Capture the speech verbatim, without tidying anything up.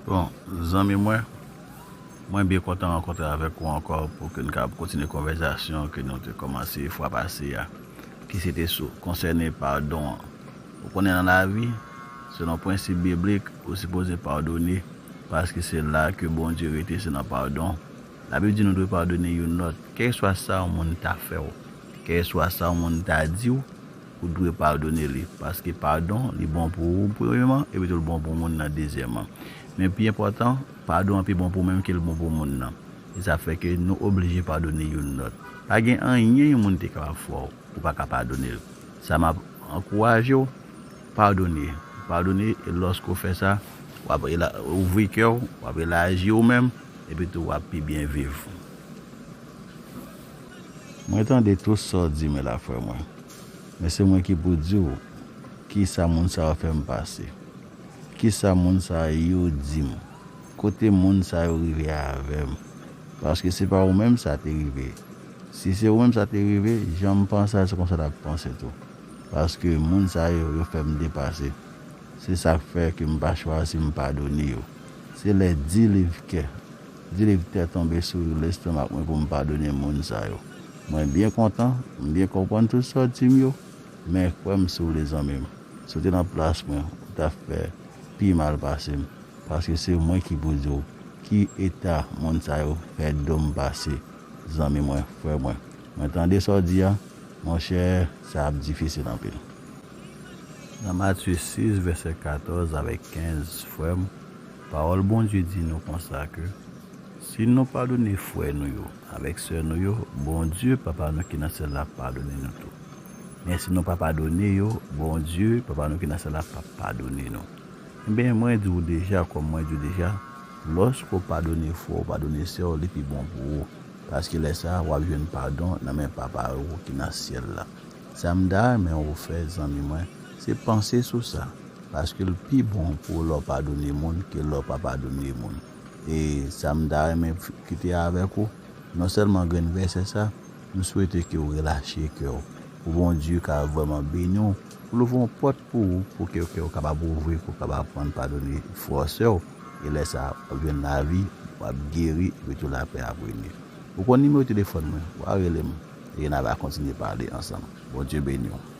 Bon, zanmi mwen, mwen byen kontan rankontre avèk ou ankò pou ke n kapab kontinye konvèsasyon ke nou te kòmanse fwa pase a, ki se te sou konsène padon an. Ou konnen nan lavi, selon prensip biblik, ou sipoze padone, paske se la ke Bondye rete, se nan padon. Labib di nou dwe padone youn lòt, kèlkeswa sa yon moun ta fè w, kèlkeswa sa yon moun ta di w, ou dwe padone li, paske padon, li bon pou ou premyeman, epi tou li bon pou moun nan dezyèmman. Men pi enpòtan, padon an pi bon pou ou menm ke l bon pou moun nan. E sa fè ke nou oblije padone youn lòt. Pa gen anyen yon moun te kapab fè w, ou pa ka padone l. Sa m ap ankouraje w, padone. Padone, e lòske w fè sa, w ap ela- ouvri kè w, w ap elaji ou menm, epi tou w ap pi byen viv. Mwen tande tout sa w di m la, frè mwen. Men se mwen ki pou di w kisa moun sa yo fè m pase. Kisa moun sa yo di m. Kote moun sa yo rive avè m. Paske se pa ou menm sa te rive. Si se ou menm sa te rive, jan m panse a, se konsa l ap panse tou. Paske moun sa yo, yo fè m depase. Se sa k fè ke m pa chwazi m padone yo. Se lè di liv kè, di liv tè tonbe sou lestomak mwen pou m padone moun sa yo. Mwen byen kontan, m byen konprann tout sa w di m yo, men kwè m si w vle zanmi m. Si w te nan plas mwen, ou t ap fè pi mal pase m. Paske se mwen ki pou di w ki eta moun sa yo fè do m pase, zanmi mwen, frè mwen. Mwen tande sa w di a, monchè, sa ap difisil anpil. Nan Matye sis, vèsè katòz avèk kenz, frè m, pawòl Bondye di nou konsa ke si nou padone frè nou yo avèk sè nou yo, Bondye, Papa nou ki nan syèl la, ap padone nou tou. Men si nou pa padone yo, Bondye, Papa nou ki nan syèl la, p ap padone nou. Enben, mwen di w deja, kòm mwen di w deja, lòske w padone frè w, padone sè w, li pi bon pou ou. Paske lè sa a, w ap jwenn padon nan men Papa w ki nan syèl la. Sa m ta renmen w fè, zanmi mwen, se panse sou sa. Paske l pi bon pou w lè w padone moun ke lè w pa padone moun. E sa m ta renmen f- kite avèk ou, non sèlman grenn vèsè sa, m swete ke w relache kè w, pou Bondye ka vrèman beni w, pou l ouvri yon pòt pou ou, pou ke kè w kapab ouvri, pou w kapab aprann padone frè w, sè w, e lè sa a, w ap jwenn lavi, w ap geri, epi tou lapè ap rene. Ou konn nimewo telefòn mwen, w a rele m, e n a va kontinye pale ansanm. Bondye beni w.